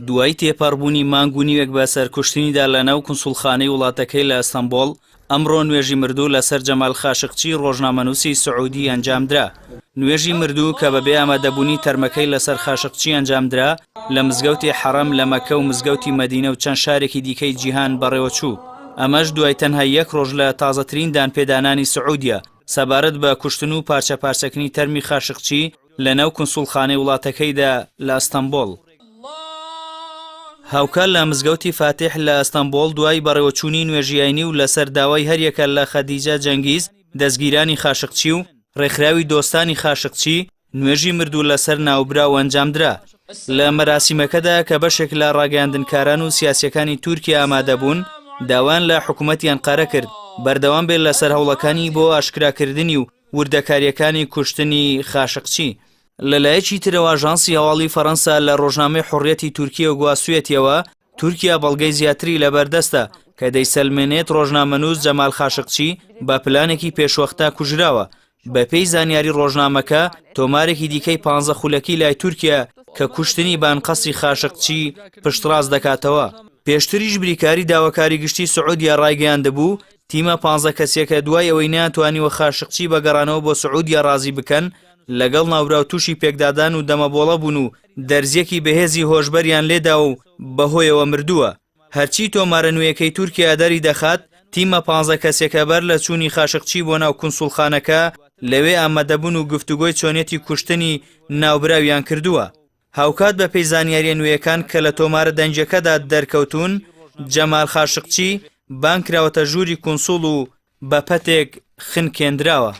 دوای تێپەڕبوونی مانگ و نیوێک بەسەر کوشتنیدا لەناو کونسوڵخانەی وڵاتەکەی لە ئەستەنبۆڵ، ئەمڕۆ نوێژی مردوو لەسەر جەمال خاشقچی ڕۆژنامەنووسی سعودی ئەنجامدرا. نوێژی مردوو کە بەبێ ئامادەبوونی تەرمەکەی لەسەر خاشقچی ئەنجامدرا، لە مزگەوتی حەڕەم لە مەککە و مزگەوتی مەدینە و چەند شارێکی دیکەی جیهان بەڕێوەچوو. ئەمەش دوای تەنها یەک ڕۆژ لە تازەترین دانپێدانانی سعودیە سەبارەت بە کوشتن و پارچەپارچەکردنی تەرمی خاشقچی لەناو کونسوڵخانەی وڵاتەکەیدا لە ئەستەنبۆڵ. هاوکات لە مزگەوتی فاتیح لە ئەستەنبۆڵ دوای بەڕێوەچوونی نوێژی ئاینی و لەسەر داوای هەریەکە لە خەدیجە جەنگیز، دەستگیرانی خاشقچی و ڕێکخراوی دۆستانی خاشقچی، نوێژی مردوو لەسەر ناوبراو ئەنجامدرا. لە مەراسیمەکەدا کە بەشێک لە ڕاگەیاندنکاران و سیاسییەکانی تورکیا ئامادەبوون، داوایان لە حکومەتی ئەنقەرە کرد بەردەوام بێت لەسەر هەوڵەکانی بۆ ئاشکراکردنی و وردەکارییەکانی کوشتنی خاشقچی. لەلایەکی ترەوە ئاژانسی هەواڵی فەرەنسا لە ڕۆژنامەی حوڕیەتی تورکییەوە گواستوویەتیەوە، تورکیا بەڵگەی زیاتری لەبەردەستە کە دەیسەلمێنێت ڕۆژنامەنووس جەمال خاشقچی بە پلانێکی پێشوەختە کوژراوە. بەپێی زانیاری ڕۆژنامەکە، تۆمارێکی دیکەی پانزە خولەکی لای تورکیا کە کوشتنی بە ئەنقەستی خاشقچی پشتڕاست دەکاتەوە. پێشتریش بریکاری داواکاری گشتی سعودیە ڕایگەیاندبوو، تیمە پانزە کەسییەکە دوای ئەوەی نەیانتوانیوە خاشقچی بە گەڕانەوە بۆ سعودیە ڕازی بکەن، لەگەڵ ناوبراو تووشی پێکدادان و دەمەبۆڵە بوون و دەرزییەکی بەهێزی هۆشبەریان لێداوە و بەهۆیەوە مردووە. هەرچی تۆمارە نوێیەکەی تورکیا دەری دەخات، تیمە پانزە کەسیەکە بەر لە چوونی خاشقچی بۆ ناو کونسوڵخانەکە لەوێ ئامادەبوون و گفتوگۆی چۆنیەتی کوشتنی ناوبراویان کردووە. هاوکات بەپێی زانیارییە نوێیەکان کە لە تۆمارە دەنگیەکەدا دەرکەوتوون، جەمال خاشقچی بانگکراوەتە ژووری کونسوڵ و بە پەتێک خنکێندراوە.